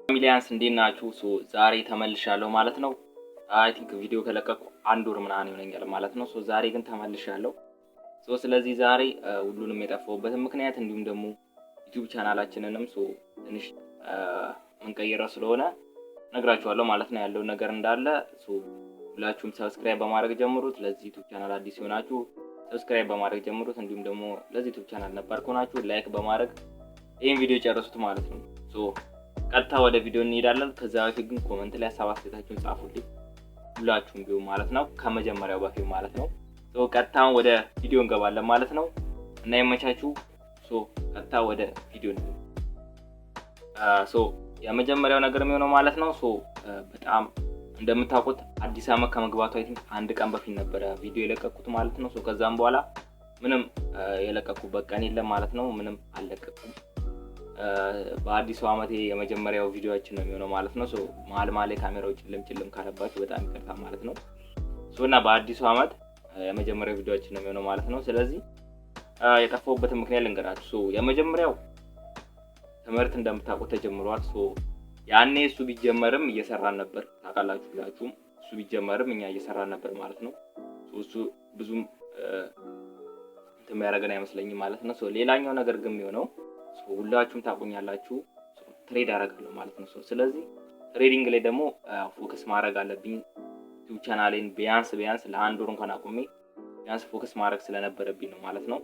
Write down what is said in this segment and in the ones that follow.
ሚሊያንስ፣ እንዴት ናችሁ? So ዛሬ ተመልሻለሁ ማለት ነው። I think ቪዲዮ ከለቀቅኩ አንድ ወር ምናምን ይሆነኛል ማለት ነው። So ዛሬ ግን ተመልሻለሁ። So ስለዚህ ዛሬ ሁሉንም የጠፋሁበትን ምክንያት እንዲሁም ደግሞ YouTube ቻናላችንንም so ትንሽ ምንቀይረው ስለሆነ ነግራችኋለሁ ማለት ነው። ያለውን ነገር እንዳለ so ሁላችሁም subscribe በማድረግ ጀምሩት። ለዚህ YouTube channel አዲስ የሆናችሁ subscribe በማድረግ ጀምሩት። እንዲሁም ደግሞ ለዚህ YouTube channel ነባር ከሆናችሁ like በማድረግ ይህን ቪዲዮ ጨርሱት ማለት ነው። So ቀጥታ ወደ ቪዲዮ እንሄዳለን። ከዛ በፊት ግን comment ላይ ሀሳብ አስተያየታችሁን ጻፉልኝ ሁላችሁም ቢሆን ማለት ነው፣ ከመጀመሪያው በፊት ማለት ነው። So ቀጥታ ወደ ቪዲዮ እንገባለን ማለት ነው እና የመቻችሁ። So ቀጥታ ወደ ቪዲዮ። So የመጀመሪያው ነገር የሚሆነው ማለት ነው፣ so በጣም እንደምታውቁት አዲስ ዓመት ከመግባቱ I think አንድ ቀን በፊት ነበረ ቪዲዮ የለቀኩት ማለት ነው። So ከዛም በኋላ ምንም የለቀኩበት ቀን የለም ማለት ነው። ምንም አልለቀኩም። በአዲሱ ዓመት የመጀመሪያው ቪዲዮአችን ነው የሚሆነው ማለት ነው። So መሀል መሀል ላይ ካሜራው ጭልም ጭልም ካለባችሁ በጣም ይቅርታ ማለት ነው። So እና በአዲሱ ዓመት የመጀመሪያው ቪዲዮአችን ነው የሚሆነው ማለት ነው። ስለዚህ የጠፋሁበትን ምክንያት ልንገራችሁ። So የመጀመሪያው ትምህርት እንደምታውቁት ተጀምሯል። So ያኔ እሱ ቢጀመርም እየሰራን ነበር፣ ታውቃላችሁ ሁላችሁም። እሱ ቢጀመርም እኛ እየሰራን ነበር ማለት ነው። እሱ ብዙም እንትን የሚያደርገን አይመስለኝም ማለት ነው። ሌላኛው ነገር ግን የሚሆነው ሁላችሁም ታውቁኛላችሁ፣ trade አደርጋለሁ ማለት ነው። ስለዚህ trading ላይ ደግሞ focus ማድረግ አለብኝ። YouTube ቻናሌን ቢያንስ ቢያንስ ለአንድ ወር እንኳን አቁሜ ቢያንስ focus ማድረግ ስለነበረብኝ ነው ማለት ነው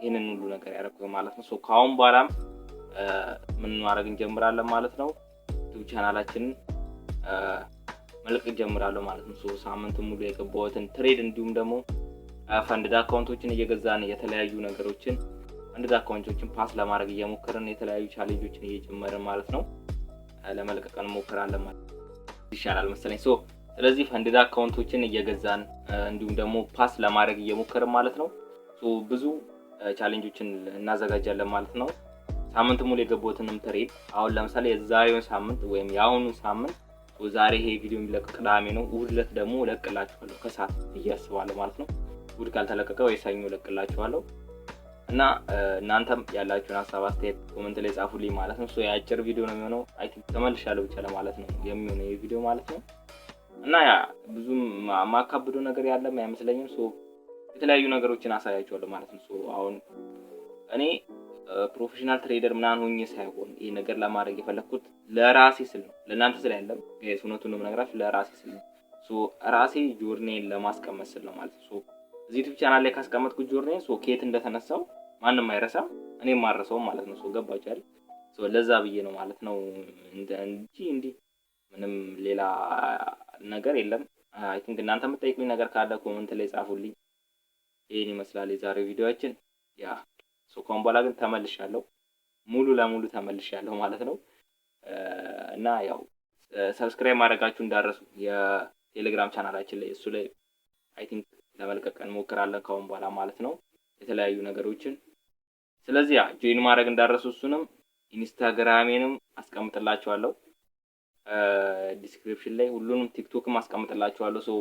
ይህንን ሁሉ ነገር ያደረኩት ማለት ነው። ከአሁን በኋላም ምን ማድረግ እንጀምራለን ማለት ነው። YouTube ቻናላችንን መልቀቅ እንጀምራለሁ ማለት ነው። So ሳምንት ሙሉ የገባሁትን trade እንዲሁም ደግሞ funded account ኦችን እየገዛን የተለያዩ ነገሮችን funded account ኦችን pass ለማድረግ እየሞከርን የተለያዩ challenge ኦችን እየጀመርን ማለት ነው ለመልቀቅ እንሞክራለን ማለት ይሻላል መሰለኝ። So ስለዚህ funded account ኦችን እየገዛን እንዲሁም ደግሞ pass ለማድረግ እየሞከርን ማለት ነው። So ብዙ challenge ኦችን እናዘጋጃለን ማለት ነው። ሳምንት ሙሉ የገባሁትንም trade አሁን ለምሳሌ የዛሬውን ሳምንት ወይም የአሁኑን ሳምንት፣ ዛሬ ይሄ ቪዲዮ የሚለቀቅ ቅዳሜ ነው። እሑድ ዕለት ደግሞ እለቅላችኋለሁ ከሰዓት ብዬ አስባለሁ ማለት ነው። እሑድ ካልተለቀቀ ወይ ሰኞ እለቅላችኋለሁ እና እናንተም ያላችሁን ሀሳብ አስተያየት comment ላይ ጻፉልኝ ማለት ነው። So የአጭር ቪዲዮ ነው የሚሆነው። I think ተመልሻለሁ ብቻ ለማለት ነው የሚሆነው ይህ ቪዲዮ ማለት ነው። እና ያ ብዙም ማካብደው ነገር ያለም አይመስለኝም። So የተለያዩ ነገሮችን አሳያችኋለሁ ማለት ነው። So አሁን እኔ professional trader ምናምን ሆኜ ሳይሆን ይህ ነገር ለማድረግ የፈለግኩት ለራሴ ስል ነው፣ ለእናንተ ስል አይደለም። እውነቱን ነው የምነግራችሁ፣ ለራሴ ስል ነው። So ራሴ journey ን ለማስቀመጥ ስል ነው ማለት ነው። So እዚህ YouTube channel ላይ ካስቀመጥኩት journey ን so ከየት እንደተነሳው ማንም አይረሳም፣ እኔም አልረሳውም ማለት ነው። So ገባችሁ አይደል? So ለዛ ብዬ ነው ማለት ነው እንጂ እንዲህ ምንም ሌላ ነገር የለም። I think እናንተ የምትጠይቁኝ ነገር ካለ comment ላይ ጻፉልኝ። ይህን ይመስላል የዛሬው ቪዲዮአችን። Yeah, so ከአሁን በኋላ ግን ተመልሻለሁ፣ ሙሉ ለሙሉ ተመልሻለሁ ማለት ነው። እና ያው subscribe ማድረጋችሁ እንዳትረሱ የቴሌግራም ቻናላችን ላይ፣ እሱ ላይ I think ለመልቀቅ እንሞክራለን ከአሁን በኋላ ማለት ነው የተለያዩ ነገሮችን። ስለዚህ ያ join ማድረግ እንዳትረሱ። እሱንም ኢንስታግራሜንም አስቀምጥላችኋለሁ description ላይ፣ ሁሉንም ቲክቶክም አስቀምጥላችኋለሁ። So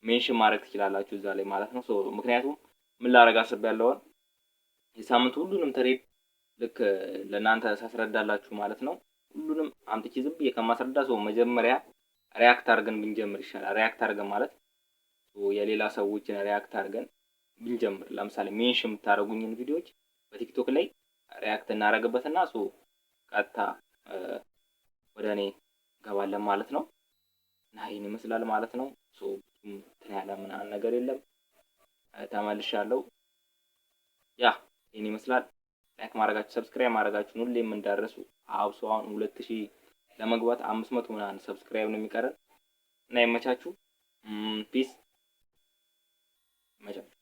mention ማድረግ ትችላላችሁ እዛ ላይ ማለት ነው። So ምክንያቱም ምን ላደርግ አስቤያለሁ፣ የሳምንቱ ሁሉንም trade ልክ ለእናንተ ሳስረዳላችሁ ማለት ነው። ሁሉንም አምጥቼ ዝም ብዬ ከማስረዳ so መጀመሪያ react አድርገን ብንጀምር ይሻላል። React አድርገን ማለት የሌላ ሰዎችን react አድርገን ብንጀምር፣ ለምሳሌ mention የምታደርጉኝን ቪዲዮዎች በቲክቶክ ላይ react እናደርግበትና so ቀጥታ ወደ እኔ እንገባለን ማለት ነው። እና ይህን ይመስላል ማለት ነው። So እንትን ያለ ምናምን ነገር የለም። ተመልሻለሁ። Yeah, ይህን ይመስላል። Like ማድረጋችሁ subscribe ማድረጋችሁን ሁሌም እንዳትረሱ። አብሶ አሁን 2000 ለመግባት 500 ምናምን subscribe ነው የሚቀረን እና ይመቻችሁ። Peace፣ ይመቻችሁ።